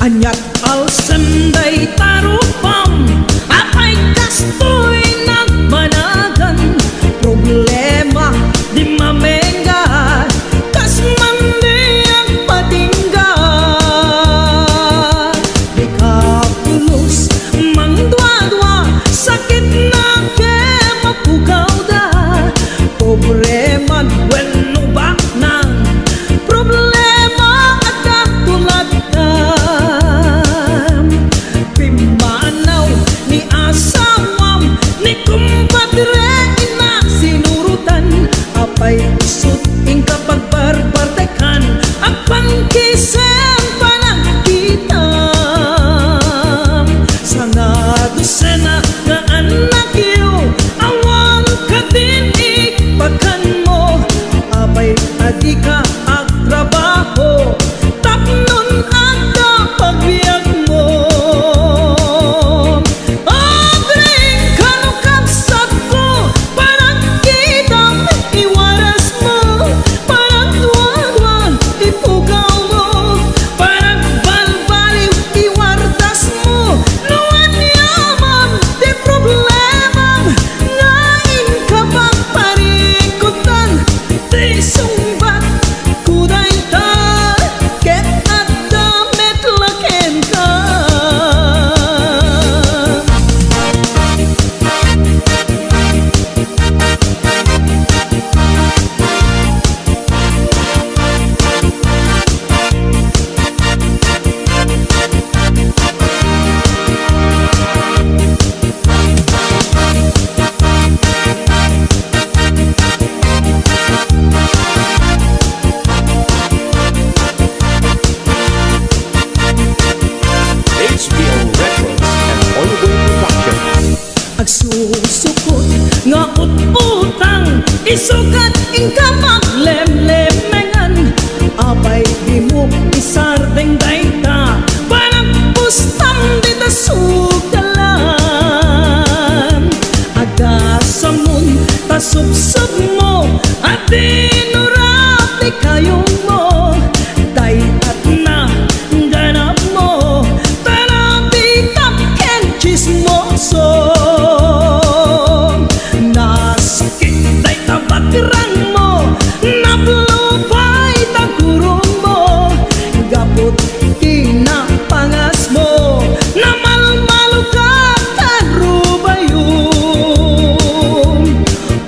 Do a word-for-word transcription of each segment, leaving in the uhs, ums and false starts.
Aniat alsem dayta rupam, apay kastoy nagmanagan? Problema di mamengga, kas man di agpatingga. Dika pulos mangduadua, sakit na ket mapugawda. Pobre man wenno baknang, problema adda tulagam. Pimmanaw ni asawam, ni kumpadre, inna sinurotan. Apay isut' inka pagbarbartekan, agpangkisem panagkitam. Sanga dosena nga annakyo, awan kadin ipakanmo. Apay a dika agtrabaho tapnon adda pagbiagmo? Agring kano, kabsatko, panagkitam iwarasmo, panagduadua ipugawmo, panagbalbaliw iwartasmo. No aniaman ti problemam nga inka pagparikutan, ti sungbat ko dayta ket adda met la kenka. H B O Records and Oliver Production. Agsusukot nga ut-utang, isukat inka maglemlemengan. Apay dimo isardeng dayta panagpustam dita sugdalan? Adda samon ta supsupmo, adda inurap ti kayongmo. Dayta ganapmo, ta nabitak ken tsismoso. Nasakit dayta bagrangmo, naplo pay ta gurongmo. Gapu ti napangasmo, namalmaloka ta rubayom.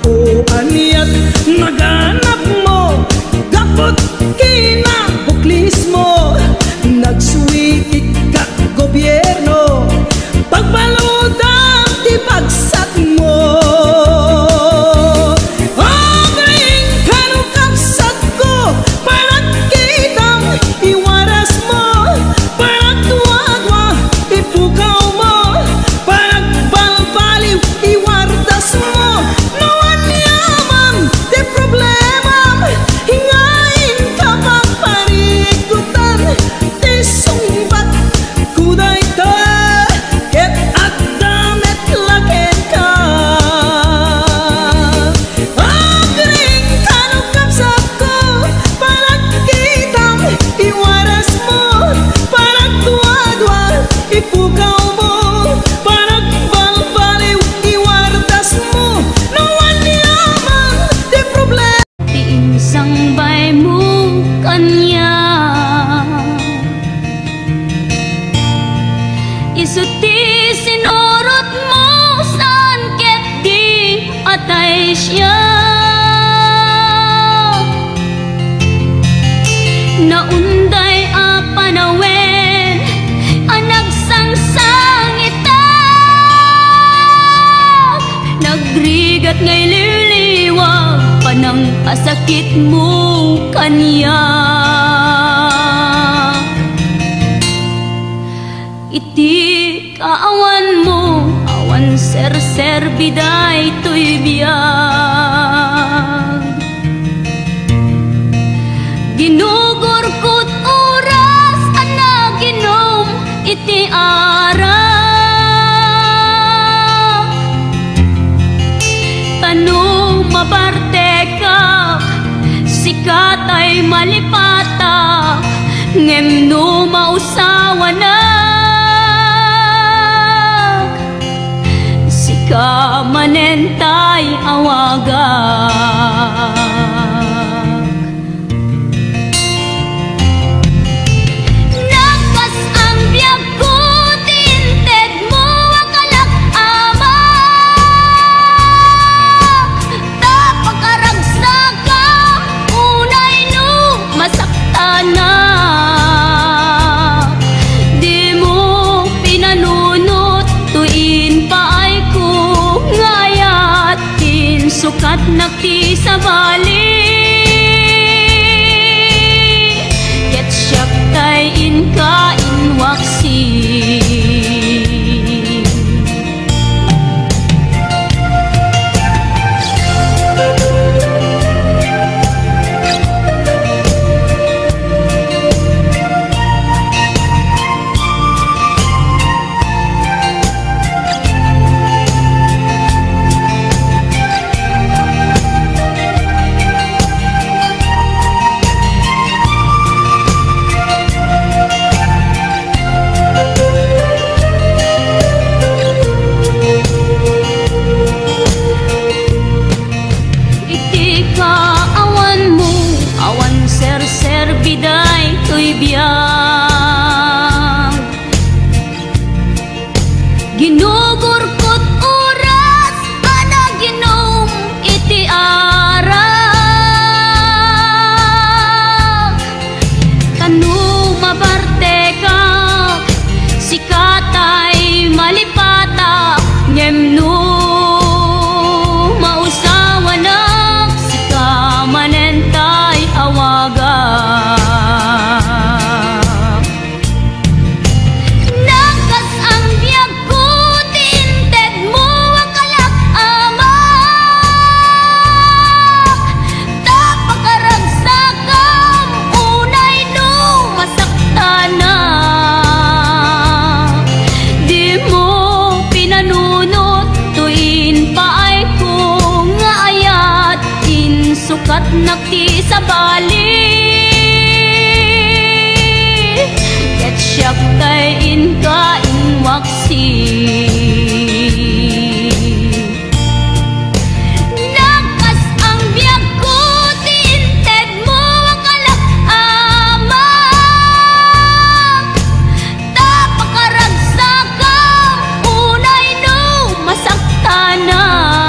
O aniat naganapmo, gapu ti kinabuklismo, nagsuwitik ka gobierno, pagbaludan ti pagsatmo. Agring kano, kabsatko, panagkitam iwarasmo, panagduadua ipugawmo, panagbalbaliw iwartasmo. No aniaman ti problemam, nga inka pagparikutan, ti sungbat ko dayta ket adda met la kenka. Agring kano, kabsatko, panagkitam iwarasmo, panagduadua ipugawmo, panagbalbaliw iwartasmo. No aniaman ti problema, ti insangbaymo kaniak. Isu ti sinurotmo, saan ket di atay siak. Naunday a panawen a nagsangsangitak, nagrigat nga iliwliwag panangpasakitmo kaniak. Iti kaawanmo, awan serserbi daytoy biag. Ginugurkot oras a naginom iti arak. Ta no mabartekak, sika tay malipatak, Ngem no mausawanak, sika manen tay awagak. Nakas ang biagko ti intedmo a kalak, Ama. Ta pakaragsakam unay no masaktanak. Dimo pinanunot toy impaayko nga ayat, insukatnak ti sabali. Ket siak tay inka inwaksi. Iti kaawanmo, awan serserbi daytoy biag. Ginugurkot oras a naginom iti arak. Ta no mabartekak, sika tay malipatak, ngem no mausawanak, sika manen tay awagak. Nakas ang biagko ti intedmo a kalak, Ama. Ta pakaragsakam unay no masaktanak. Dimo pinanunot toy impaayko nga ayat, insukatnak ti sabali. Ket siak tay inka inwaksi. Nakas ang biagko ti intedmo a kalak, Ama. Ta pakaragsakam unay no masaktanak.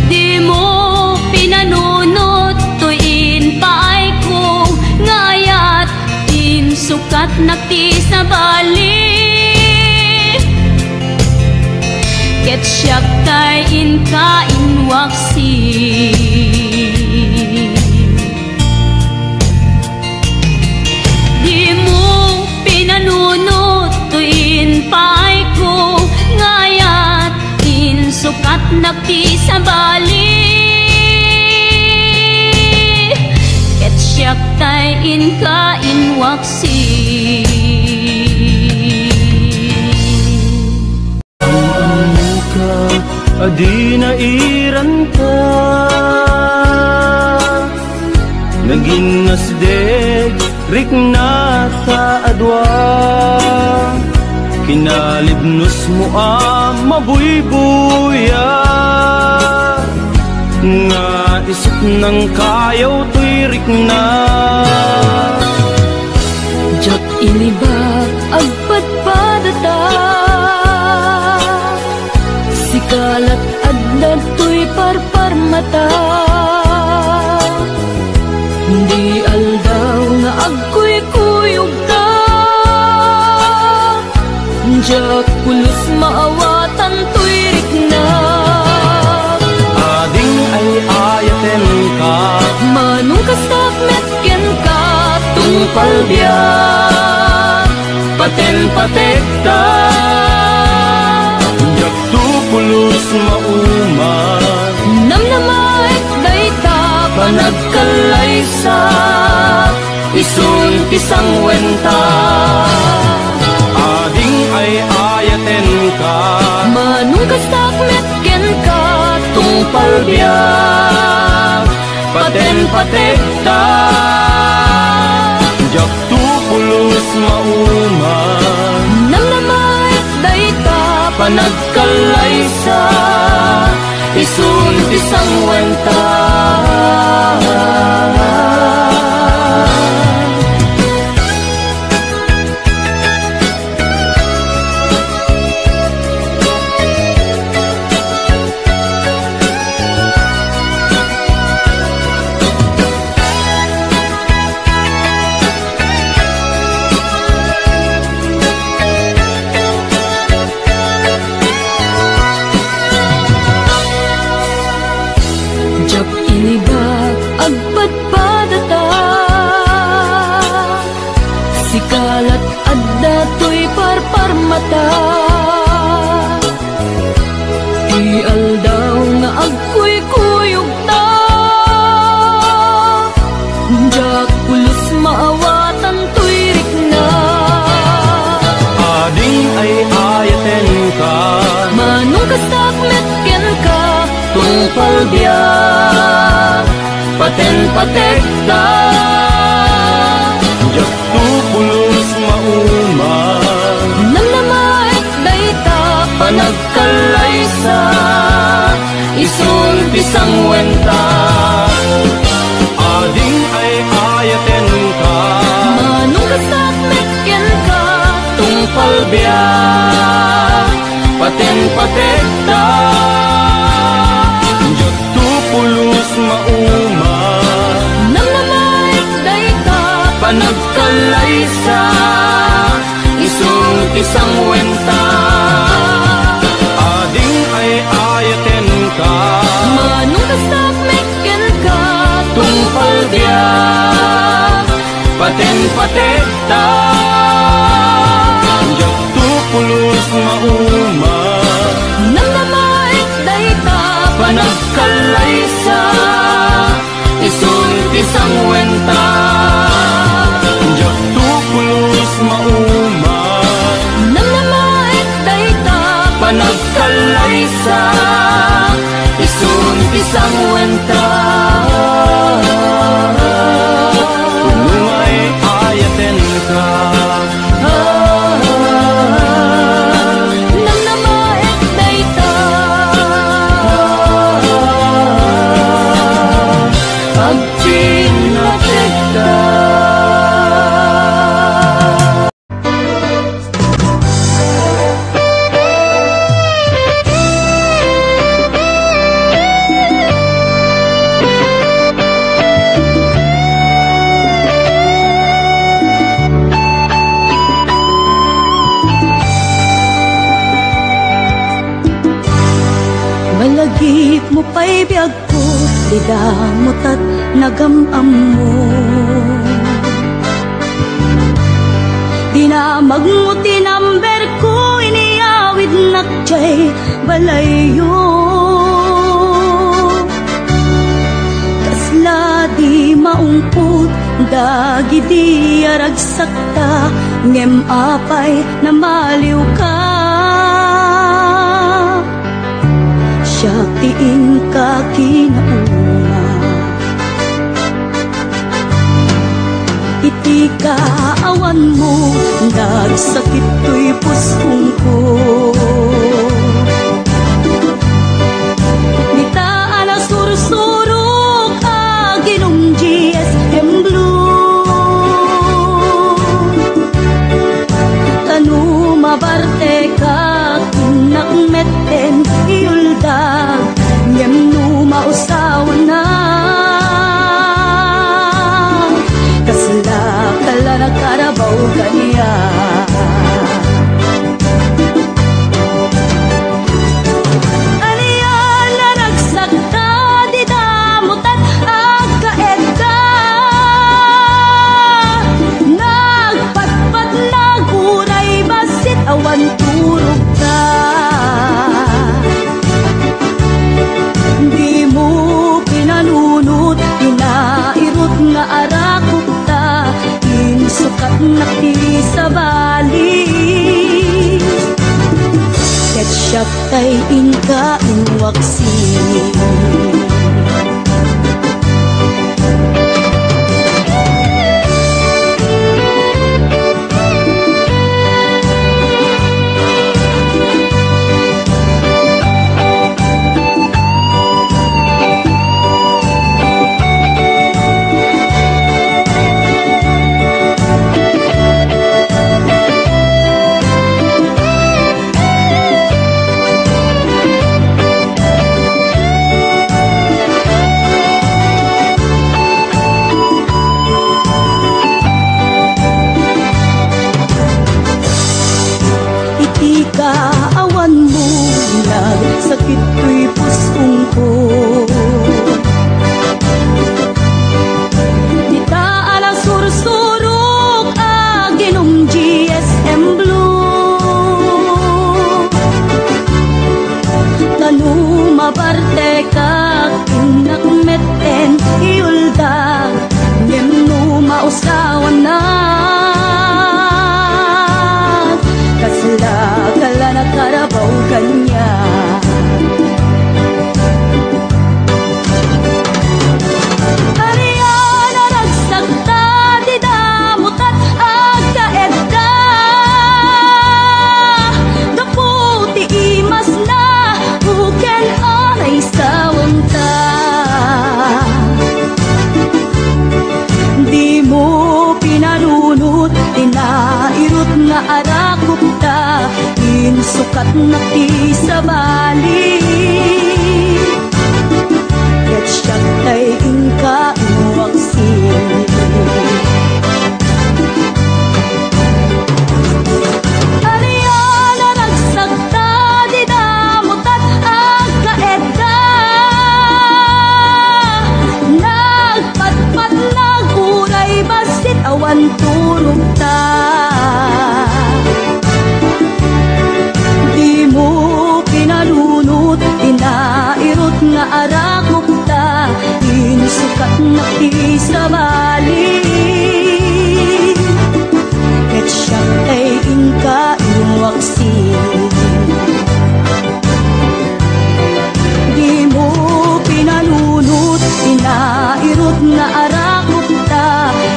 Dimo pinanunot toy impaayko nga ayat, insukatnak ti sabali. Ket siak tay inka inwaksi. Dimo pinanunot toy impaayko nga ayat, insukatnak ti sabali. Ket siak tay inka inwaksi. Ammoka a di nairanta, nagin ngasdeg rikna ta a dua. Kinalibnosmo a mabuybuya, nga isut nangkayaw toy rikna. Diak iniba, agpadpadata. Sika lat adda toy parparmata. Di aldaw nga agkuykuyogka. Diak pulos maawatan toy rikna. Ading ay-ayatenka. Manong kastak met kenka, tungpal biag, paten pategta. Diakto pulos mauma. Namnamaek dayta panagkallaysa. Isun ti sangwenta. Ading ay-ayatenka. Manong kastak met kenka, tungpal biag, paten pategta. Pulos mauma. Namnama met dayta panagkallaysa, isun ti sanguenta. Diak inibag agpadpadata, sika lat adda toy parparmata. Ti aldaw nga agkuykuyogta, diak pulos maawatan toy rikna. Ading ay-ayatenka. Manong kastak met kenka, tungpal biag, paten-pategta. Diak to pulos mauma. Namnama met dayta panagkallaysa, isun ti sanguenta. Ading ay-ayatenka. Manong kastak met kenka, tungpal biag, paten-pategta. Diak to pulos mauma. Namnama met dayta panagkallaysa, isun ti sanguenta. Ading ay-ayatenka. Manong kastak met kenka, tungpal biag, paten-pategta. Diak to pulos mauma. Namnama met dayta panagkallaysa, isun ti sanguenta. Diak to pulos mauma. Namnama met dayta panagkallaysa, isun ti sanguenta. Punong ay-ayatenka. Namnama met dayta. Agpinnategta. Malagipmo pay biag ko, dida mo tat nagam-ammo. Dinamagmo ti number ko, iniyawidnak jay balayyo. Kasla di maungpot dagidi a ragsakta, ngem apay namaliwka. Siak ti inka kinauma. Iti kaawanmo, nagsakit toy puskongko. Dita a nasursurok, aginom G S M Blue. Ta no mabartekak, innak metten iuldag, ngem no mausawannak, kasla kala nakarabaw kaniak. Ania a ragsakta, dida mo tat agkaedda. Nagpatpatnag uray bassit awan turogta. Dimo pinanunot, pinairut nga arakokta, insukatnak ti sabali. Ket siak tay inka inwaksi. Abartekak, innak metten iuldak, ngem no mausawannad, kasla kalanak a rabaw kaniak. Ania a naragsak ta ti damutan, agkaedda gapu ti imasna, uken a naisawangta. Dimo pinanunot ti nairut nga arakupta, insukatnak ti sabali. Ket siak tay inka inwaksi. Ania a naragsak ta ti damutan, agkaedda nagpatpatnag, uray bassit awan turogta. Dimo pinanunot ti nairut nga arakupta, insukatnak ti sabali. Ket siak tay inka inwaksi. Dimo pinanunot ti nairut nga arakupta,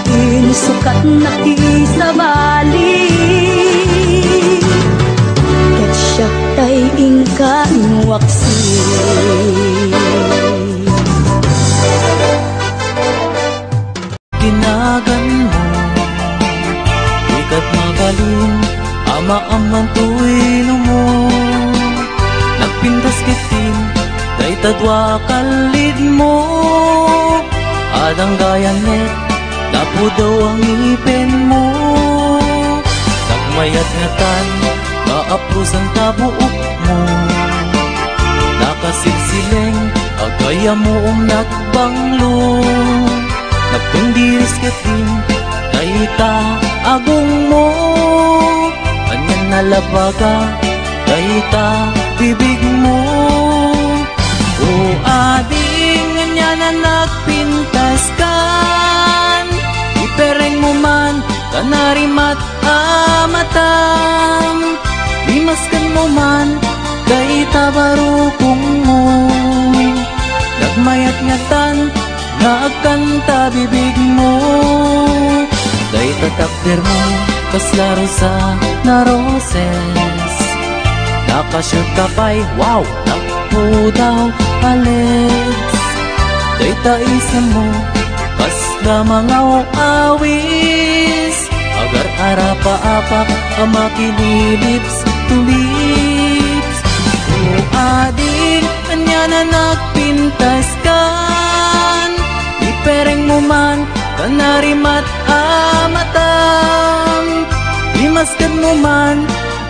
insukatnak ti sabali. Ket siak tay inka inwaksi. Ginaganmo, di ket mabalin a maammoan toy lumo. Nagpintas ketdin dayta dua a kallidmo, adda gayam met napudaw a ngipenmo. Nagmayat ngatan nga aprusan ta buokmo, nakasilsileng a gayammo, um, nagbanglo. Nagtundiris ketdin dayta agongmo, ania a nalabaga dayta bibigmo. O ading, ania a nagpintaskan, iperengmo man ta narimat a matam. Imaskanmo man dayta barukongmo. Nagmayat ngatan nga agkanta bibigmo. Dayta takdermo kasla rosana roses. Nakasiudka pay, wow, nagpudaw a legs. Dayta isemmo kasla mangaw-awis. Agar-arapaapak a makililips to lips. O ading, ania a nagpintaskan, iperengmo man ta narimat a matam. Imaskanmo man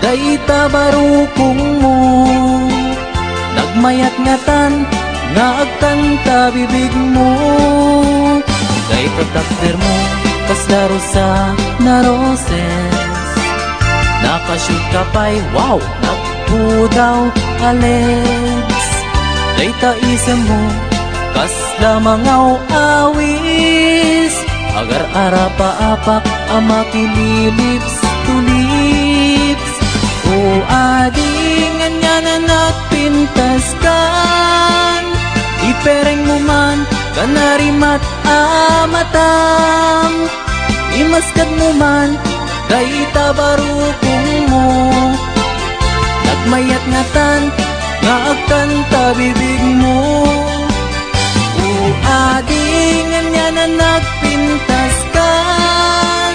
dayta barukongmo. Nagmayat ngatan nga agkanta bibigmo. Dayta takdermo kasla rosana roses. Nakasiudka pay, wow, nagpudaw a legs. Dayta isemmo kasla mangaw-awis. Agar-arapaapak a makililips to lips. O ading, ania a nagpintaskan, iperengmo man ta narimat a matam. Imaskanmo man dayta barukongmo. Nagmayat ngatan nga agkanta bibigmo. O ading, ania a nagpintaskan,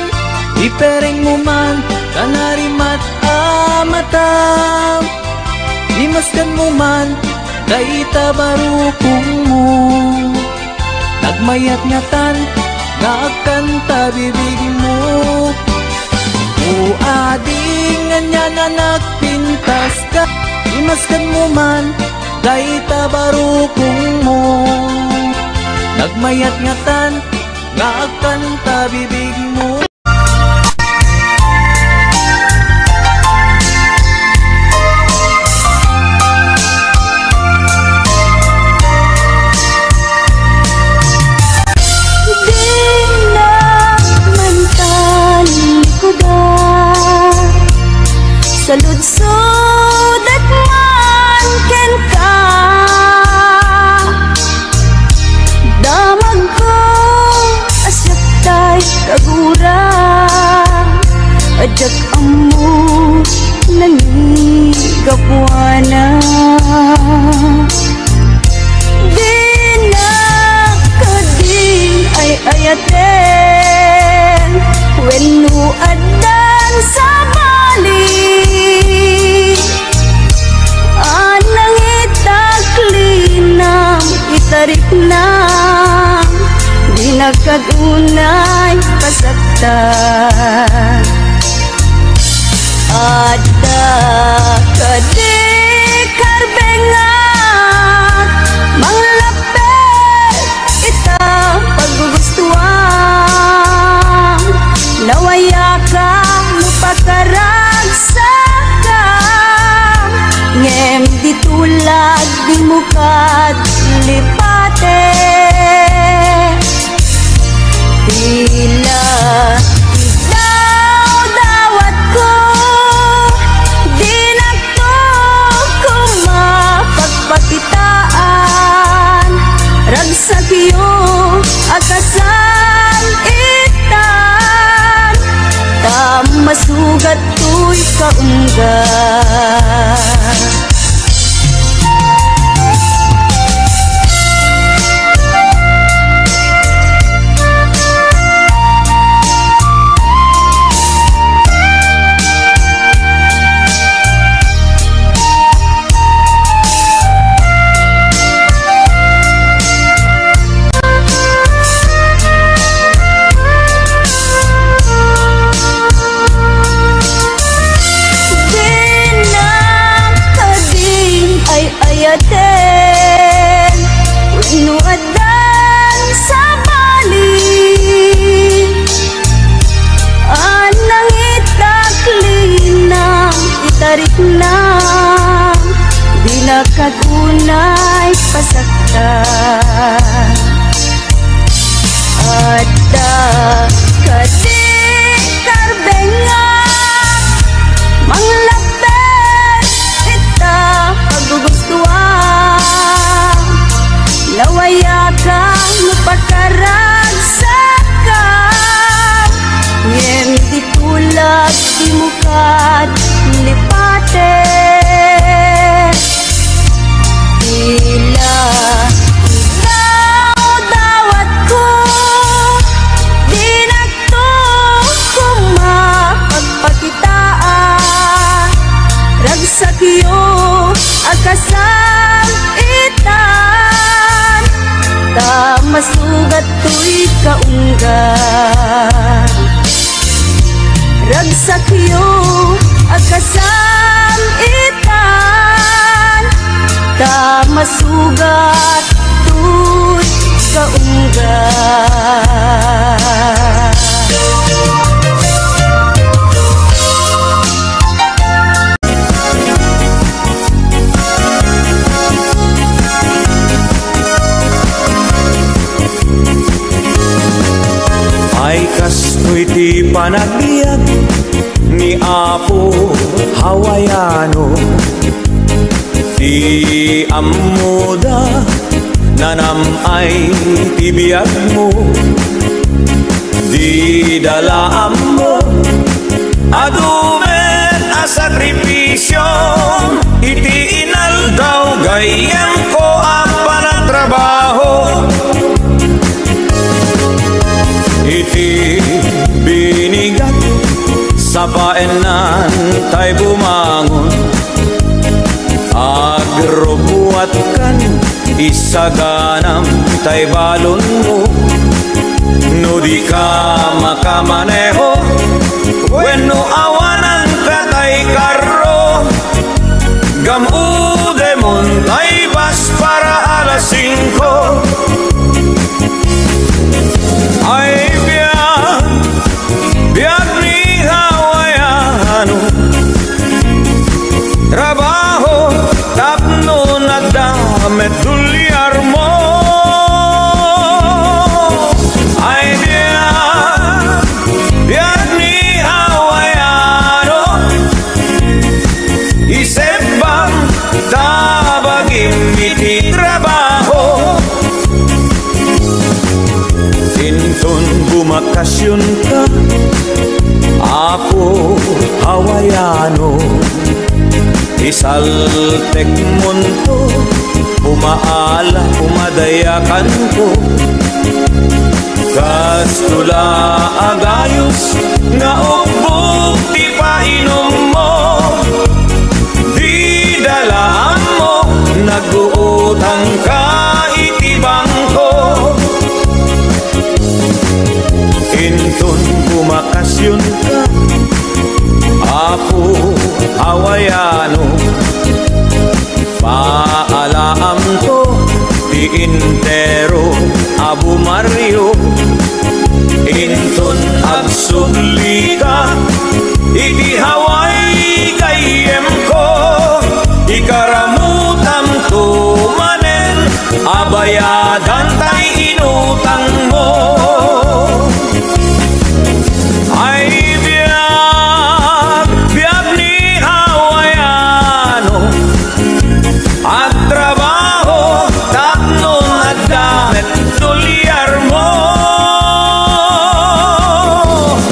iperengmo man ta narimat a matam. Imaskanmo man dayta barukongmo. Nagmayat ngatan nga agkanta bibigmo. O ading, ania a nagpintaskan, imaskanmo man dayta barukongmo. Nagmayat ngatan nga agkanta bibigmo. Rikna, dinak kad unay pasaktan. Adda kadi karbengak, manglappet ita paggugustuan. Nawayaka no pakaragsakkam, ngem di tulag dimo kad lipate. Tila idawdawatko, dinakto koma pagpakitaan. Ragsakyo a kasal-itan, ta masugat toy kaungga. Dinak kadin ay-ayaten wenno addan sabali. Anang itaklinam itarikna, dinak kad unay pasaktan. Adda kadi karbengak, manglappet ita paggugustuan. Nawayaka no pakaragsakkam, ngem di tulag dimo kad lipate. Tila idawdawatko, dinakto koma pagpakitaan. Ragsakyo a kasal-itan, ta masugat toy kaungga. Ragsakyo a kasal-itan, ta masugat toy kaungga. Ay, kastoy ti panagbiag ni Apo Hawaiano. Ti ammoda, nanam-ay ti biagmo. Dida la ammo, adu met a sakripisio iti inaldaw gayyemko a panatrabaho. Iti binigat, sapaennan tay bumangon. Agrubuatkan, isaganam tay balonmo. No dika makamaneho, wenno awananka tay karro, gam-udemon tay bus para alas singko. Ay, biag, biag ni Hawaiano. Trabaho tapno nadda met dolyarmo. Ay, biag, biag ni Hawaiano. Isebbang ta bagim iti trabaho. Inton bumakasionka, Apo Hawaiano, isaltekmonto, umaala, umadayakanto. Kastoy la a gayos nga ubbog ti painummo. Dida la ammo, nag-uutangka iti bank. Entero a bumaryo, inton agsublika iti Hawaii gayyemko, ikaramutamto manen a bayadan tay inutangmo. Ay biag, biag ni Hawaiano, agtrabaho tapno adda met dolyarmo.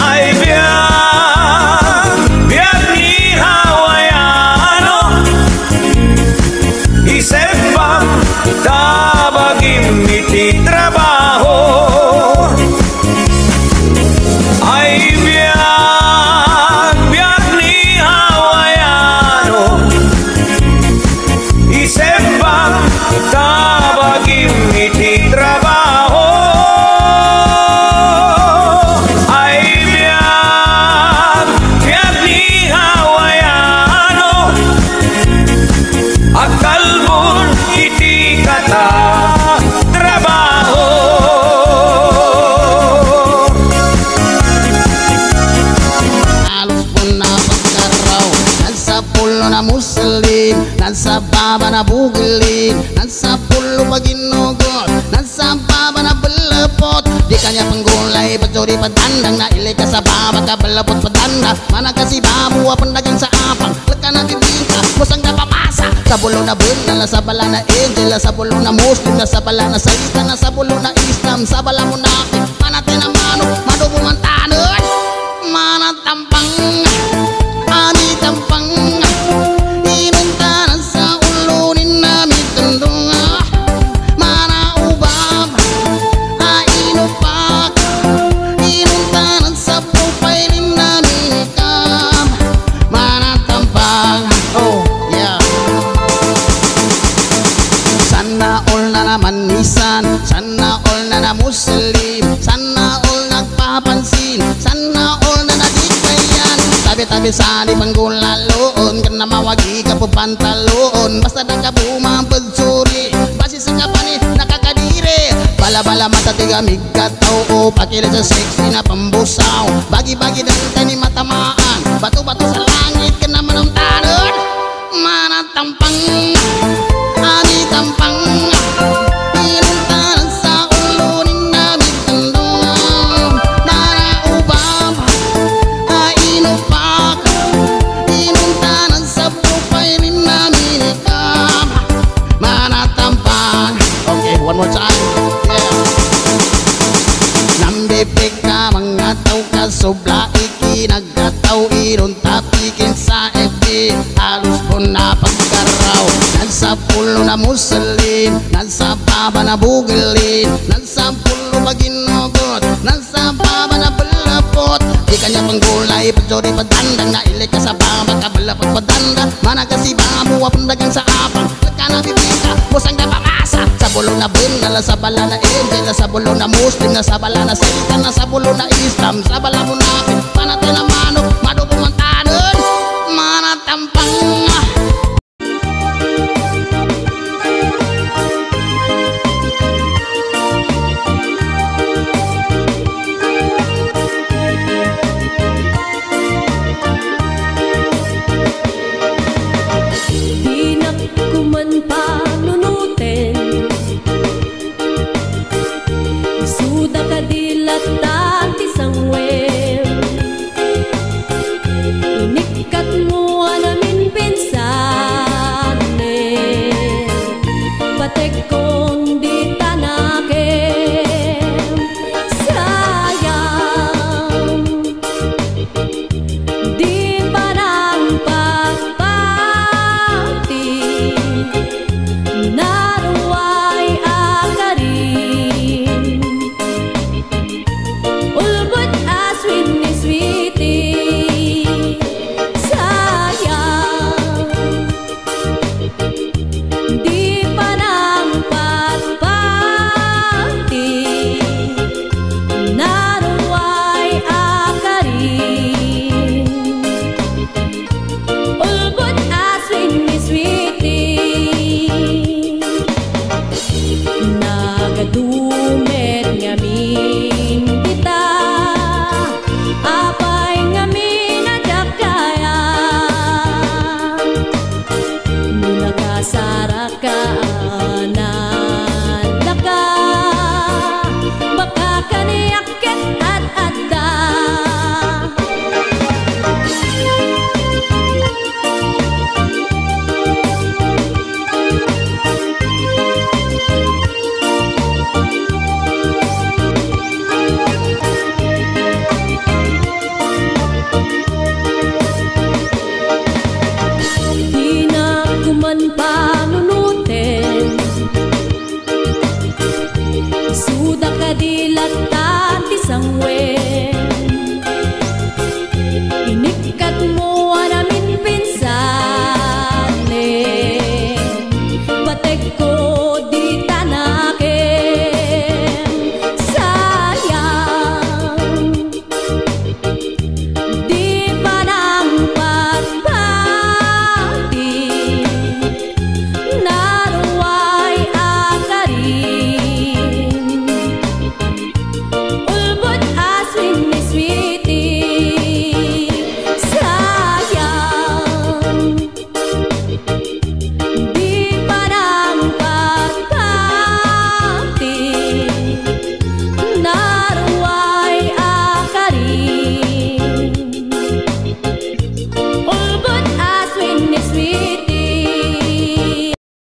Ay biag, biag ni Hawaiano, isebbang ta bagim iti trabaho. Ay biag, biag ni Hawaiano, isebbang ta bagim iti trabaho. Ay biag, biag ni Hawaiano, agkalbon iti kata trabaho. Halos pon na pagkaraw, nagsapul na Muslim, nagsababa na Bugillin, nagsapul paginugot, nagsababa na Bellepot. Di kanya panggulay, patsuri padandang, na ili ka sa baba ka Bellepot padanda, managkasi babo a pandagang sa apang. Lekka na bibingka, musang na papasa. Sabulo na Bernal, sabala na Angel, sabulo na Muslim, sabala na Saitan, sabulo na Islam, sabala munapik, manatay na manok, madubo man tanen. Manatampang, ani tampang, inuntanan sa ulo ni namitendong. Manaubab, a inupak, inuntanan sa pupay ni naminikam. Manatampang. Oh, yeah. Sana all na naman nisan, sana all na na Muslim, sana all nagpapansin, sana all na nadikayan. Tabi-tabi sani panggulaloon, ken na mawagi ka pupantaloon, basta da ka bumang pagsuri, basi sa kapani nakakadiri. Bala-bala mata ti gamig Katao, pakili sa sexy na pambusaw. Bagi-bagi danta ni matamaan. Bato-bato sa langit ken na manamtanan. Manatampang, ani tampang. Inuntanan sa ulo ni namitendong. Nanaubab, a inupak. Inuntanan sa pupay ni naminikam. Manatampang. Okay, one more time. Yeah. Nambibig ka, mga tao ka, sobra ikinagkatao, iron tapi ken sa F B. Halos pon na pagkaraw, nagsapulo na Muslim, nagsababa na Bugillin, nagsapulo maginugot, nagsababa na Bellepot. Di kanya panggulay, patsuri padandang, na ili ka sa baba ka Bellepot padanda, managkasi babo a pandagang sa apang. Kana bibingka, musang na papasa. Sabulo na Bernal, sabala na Angel, sabulo na Muslim, sabala na Saitan, sabulo na Islam, sabala munapik, panatay na manok,